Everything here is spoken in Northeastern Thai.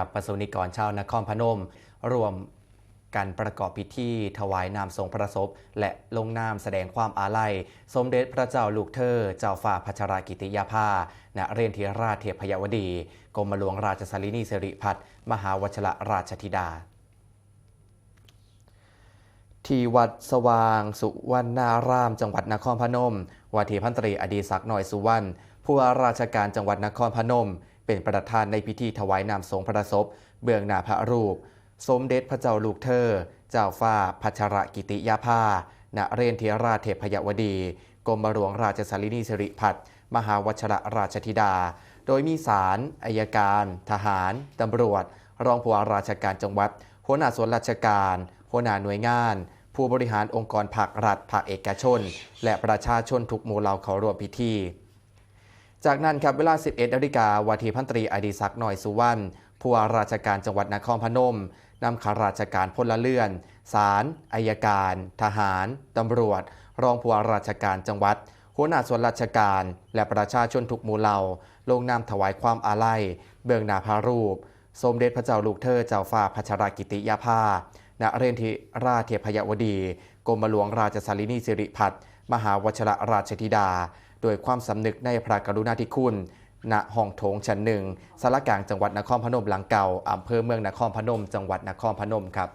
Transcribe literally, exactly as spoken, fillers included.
กับประสงนิกรชาวนครพนม ร่วมกันประกอบพิธีถวายน้ำสงฆ์พระศพ และลงนามแสดงความอาลัย สมเด็จพระเจ้าลูกเธอ เจ้าฟ้าพัชรกิติยาภา นเรนทิราชเทพยวดี กรมหลวงราชสารินีสิริพัฒน์ มหาวชรราชธิดา ที่วัดสว่างสุวรรณาราม จังหวัดนครพนม ว่าที่พันตรีอดีศักดิ์ น้อยสุวรรณ ผู้ว่าราชการจังหวัดนครพนม เป็นประธานในพิธีถวายน้ำสงฆ์พระศพ เบื้องหน้าพระรูป สมเด็จพระเจ้าลูกเธอ เจ้าฟ้าพัชรกิติยาภา นเรนทิราชเทพยวดี กรมหลวงราชสารินีสิริพัฒน์ มหาวชรราชธิดา โดยมีศาล อัยการ ทหาร ตำรวจ รองผู้ว่าราชการจังหวัด หัวหน้าส่วนราชการ หัวหน้าหน่วยงาน ผู้บริหารองค์กรภาครัฐ ภาคเอกชน และประชาชนทุกหมู่เหล่าเข้าร่วมพิธี จากนั้นครับ เวลา สิบเอ็ดนาฬิกา ว่าที่พันตรีอดีศักดิ์ น้อยสุวรรณ ผู้ว่าราชการจังหวัดนครพนม นำข้าราชการพลเรือน ศาล อัยการ ทหาร ตำรวจ รองผู้ว่าราชการจังหวัด หัวหน้าส่วนราชการ และประชาชนทุกหมู่เหล่า ลงนามถวายความอาลัย เบื้องหน้าพระรูป สมเด็จพระเจ้าลูกเธอ เจ้าฟ้าพัชรกิติยาภา นเรนทิราชเทพยวดี กรมหลวงราชสารินีสิริพัฒน์ มหาวชรราชธิดา โดยความสำนึกในพระกรุณาธิคุณ ณ ห้องโถงชั้นหนึ่ง ศาลากลางจังหวัดนครพนมหลังเก่า อำเภอเมืองนครพนม จังหวัดนครพนมครับ